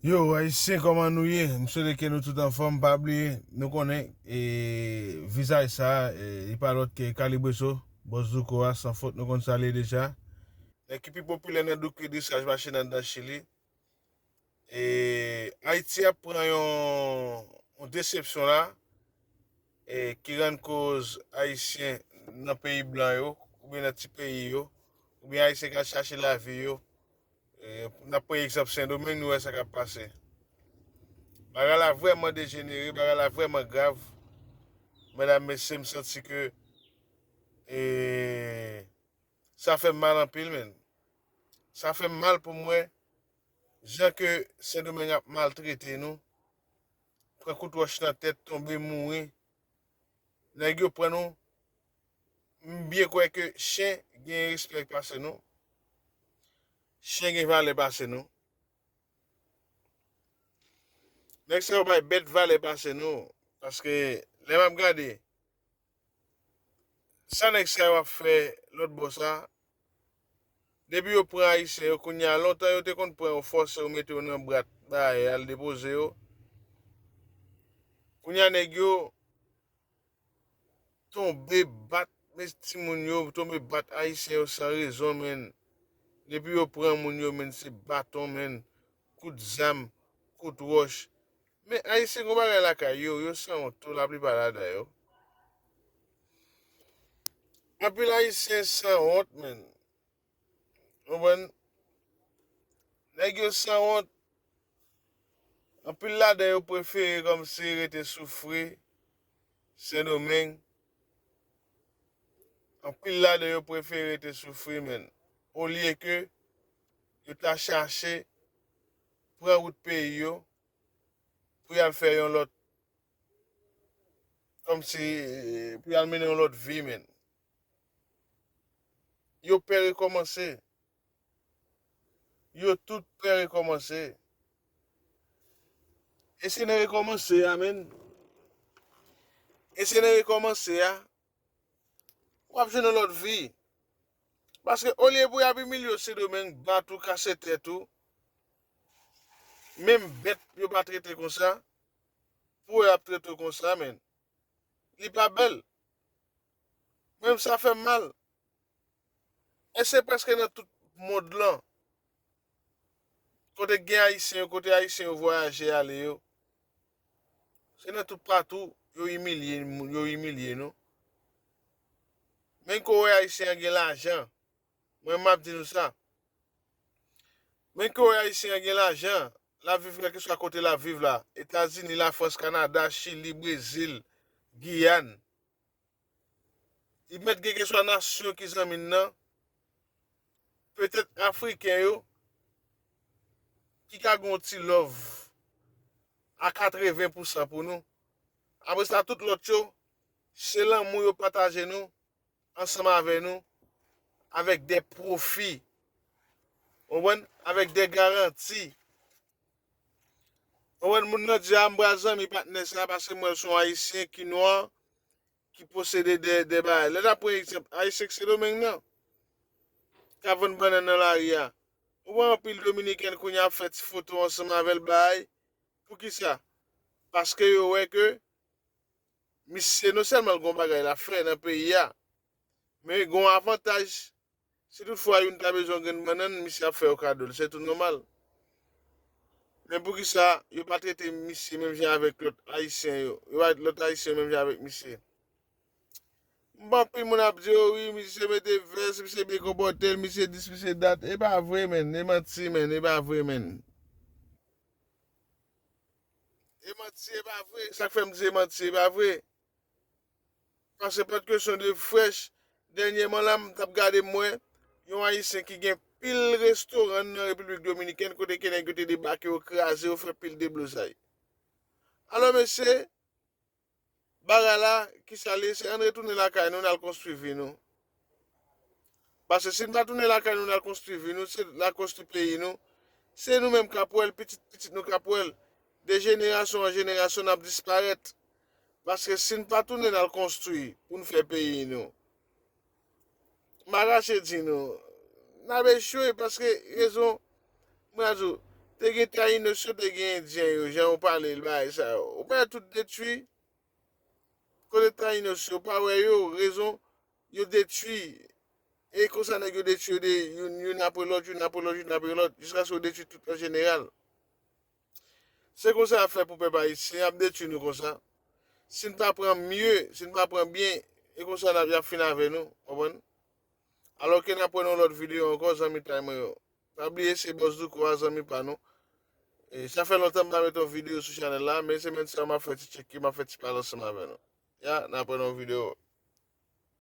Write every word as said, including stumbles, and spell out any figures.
Yo, Ayisyen, kòman nou ye? M swete ke nou tout anfòm. Pa bliye, nou konnen, e, vizaj sa, e, li pa lòt ke Kalibreso, bòs Douko a, san fot, nou konn sa l ye deja. Nèg ki pi popilè nan Douko Idriss Raj mache nan anndan Chili. E, Ayiti ap pran yon, yon desepsyon la, e, ki rann koz Ayisyen nan peyi blan yo, oubyen nan ti peyi yo, oubyen Ayisyen k al chache lavi yo. E, n ap pran egzanp Sendomeng, nou wè sa k ap pase. Bagay la vrèman dejenere, bagay la vrèman grav. Medam, mesye, m santi ke, e, sa fè m mal anpil, menn. Sa fè m mal pou m wè jan ke Sendomeng ap maltrete nou, pran kout wòch nan tèt, tonbe, mouri. Nèg yo pran nou, m byen kwè ke chen gen respè pase nou. Chen gen valè pase nou. Nèg sa yo bay bèt valè pase nou. Paske lè m ap gade sa nèg sa yo ap fè lòt bò sa, depi yo pran Ayisyen yo, kounye a, lontan yo te konn pran yo, fòse yo, mete yo nan brat, bay, al depoze yo. Kounye a, nèg yo tonbe bat, men timoun yo, tonbe bat Ayisyen yo san rezon, menn. Depi yo pran moun yo, menn, se baton, menn, kout zam, kout wòch. Men Ayisyen gon bagay lakay yo, yo sanwont tou, laplipa ladan yo. Anpil Ayisyen sanwont, menn. Konprann? Nèg yo sanwont. Anpil ladan yo prefere kòmsi rete soufri Sendomeng. Anpil ladan yo prefere rete soufri, menn. Olye ke yo ta chache pran wout peyi yo pou y al fè yon lòt, kòmsi, pou y al mennen yon lòt vi, menn. Yo pè rekòmanse. Yo tout pè rekòmanse. E se nan rekòmanse a, menn. E se nan rekòmanse a, w ap jwenn yon lòt vi. Paske olye pou y ap imilye w Sendomeng, bat ou, kase tèt ou, menm bèt yo pa trete konsa, pou yo ap trete w konsa, menn. Li pa bèl. Menm sa fè m mal. E se prèske nan tout mond lan. Kote gen Ayisyen yo, kote Ayisyen yo vwayaje ale yo. Se nan tout patou yo imilye, yo imilye nou. Men ke w wè Ayisyen an gen lajan. Mwen, m ap di nou sa. Men ke w wè Ayisyen an gen lajan, l ap viv kèlkeswa kote l ap viv la, Etazini, Lafrans, Kanada, Chili, Brezil, Giyàn. Li mèt gen keswa nasyon ki zanmi n nan, petèt Afriken yo, ki ka gen yon ti love a katreven pousan pou nou. Apre sa, tout lòt yo, se lanmou yo pataje nou, ansanm avè nou, avèk de pwofi. Ou konprann? Avèk de garanti. Ou konprann? Moun nan di, "A, m pral zanmi patnè sa, paske m wè l se yon Ayisyen ki nwa, ki posede de, de bagay." Lè n ap pran egzanp, Ayisyen k Sendomeng nan, k ap vann bannann nan lari a. Ou wè anpil Dominiken kounye a ap fè ti foto ansanm avè l, bay. Poukisa? Paske yo wè ke misye non sèlman l gon bagay l ap fè nan peyi a, men l gon avantaj. Si toutfwa youn ta bezwen yon grenn bannann, misye ap fè yo kado l. Se tou nòmal. Men poukisa yo pa trete misye menm jan avèk lòt Ayisyen yo? Yo pa lòt Ayisyen yo menm jan avèk misye. M wè anpil moun ap di, "O wi, misye mete vès, misye byen konpòte l, misye dis, misye dat." E pa vre, menn. E manti, menn. E pa vre, menn. E manti, e pa vre. Sa k fè m di e manti, e pa vre. Paske pa t kesyon de frèch. Dènyèman la, m t ap gade, m wè yon Ayisyen ki gen pil restoran nan Repiblik Dominikèn, kote ke nèg yo te debake, yo kraze, yo fè pil deblozay. Alò, mesye, bagay la, kisa l ye? Se ann retounen lakay nou, n al konstwi vi nou. Paske si n pa tounen lakay nou, n al konstwi vi nou, se n al konstwi peyi nou, se nou menm k ap wè l, pitit pitit nou k ap wè l. De jenerasyon an jenerasyon, n ap disparèt. Paske si n pa tounen n al konstwi pou n fè peyi nou, m pa kache di nou, n ap echwe, paske rezon, mwen a di w, Te gen Tayinos yo, te gen Endyen yo, jan yo pale l bagay sa yo. Ou pa wè tout detwi? Kote Tayinos yo, pa wè yo, rezon, yo detwi. E konsa nèg yo detwi yo de youn, youn apre lòt, youn apre lòt, youn apre lòt, jiskaske yo detwi tout an jeneral. Se konsa y ap fè pou pèp ayisyen, y ap detwi nou konsa. Si n pa pran mye, si n pa pran byen, e konsa n ap, y ap fin avè nou, konprann? Alòske n ap wè nan lòt videyo ankò, zanmi tay mwen yo. Pa bliye se Bòs Douko a, zanmi pa nou. E, sa fè lontan m pa met yon videyo sou chanèl la, men semèn sa m ap fè ti tcheke, m ap fè ti pale ansanm avè nou. Ya, n ap wè nan yon videyo.